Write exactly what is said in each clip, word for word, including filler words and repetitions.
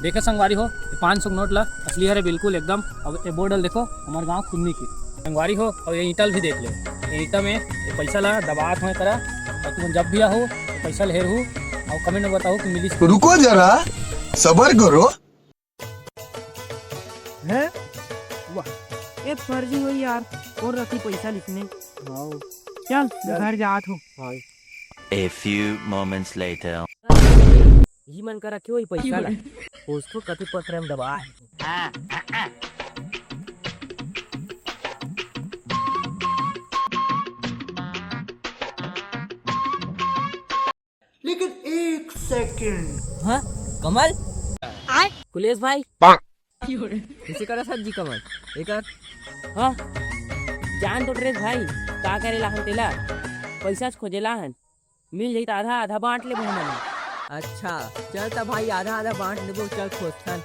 देखे संगवारी हो, ये पाँच सौ के नोट ला, असली हरे बिल्कुल एकदम। अब ये बोतल देखो, हमर गांव खुन्नी के। संगवारी हो, अब ये ईंटा ल भी देख ले, ये ईंटा में ये पैसा ला दबात होय करा, और तुम जब भी आहू, ये पैसा ले रहू, और कमेंट में बताओ कि मिली। रुको जरा, सबर करो। हैं? वाह, ये फर्जी होही यार, कोन रखही पैसा लिखने। हाँ। चल, चल। घर जात हो। हाँ। A few moments later. इही मन करा क्यों ही पैसा ला? उसको कति पत्र में दबा है। लेकिन एक सेकंड। हाँ, कमल? आय? कुलेश भाई? पाक। किसे करा सर जी कमल? एकर? हाँ? जान तो ड्रेस भाई, का करे लाहन तेला? पैसा खोजे लाहन। मिल जाई त आधा आधा बांट लेबो हमन। अच्छा, चल त भाई, आधा आधा बांट लेबो, चल खोजथन।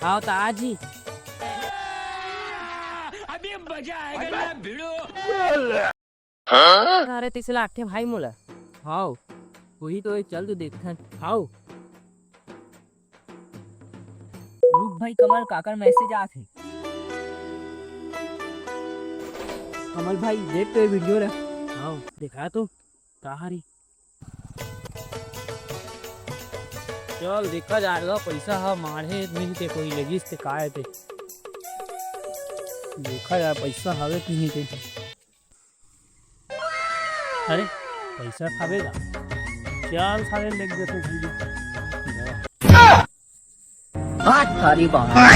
आओ त आज ही। अभी मजा आएगा ना भिड़ो। अरे तीस लाख के भाई मोला। हाव, वही तो, चल तो देखथन। हाव। रुक भाई कमल, काकर मैसेज आत हे। कमल भाई, देख तो ये वीडियो ला। हाव, देखा तो, का हरी? चल, देखा जाएगा, पैसा हा माढ़े मिलते कोई लेगिस ते काय ते। देखा जाए, पैसा हवे कि नहीं ते। अरे, पैसा खावे गा। चल, साले लेग देते भैया। हाथ थारी बाहर।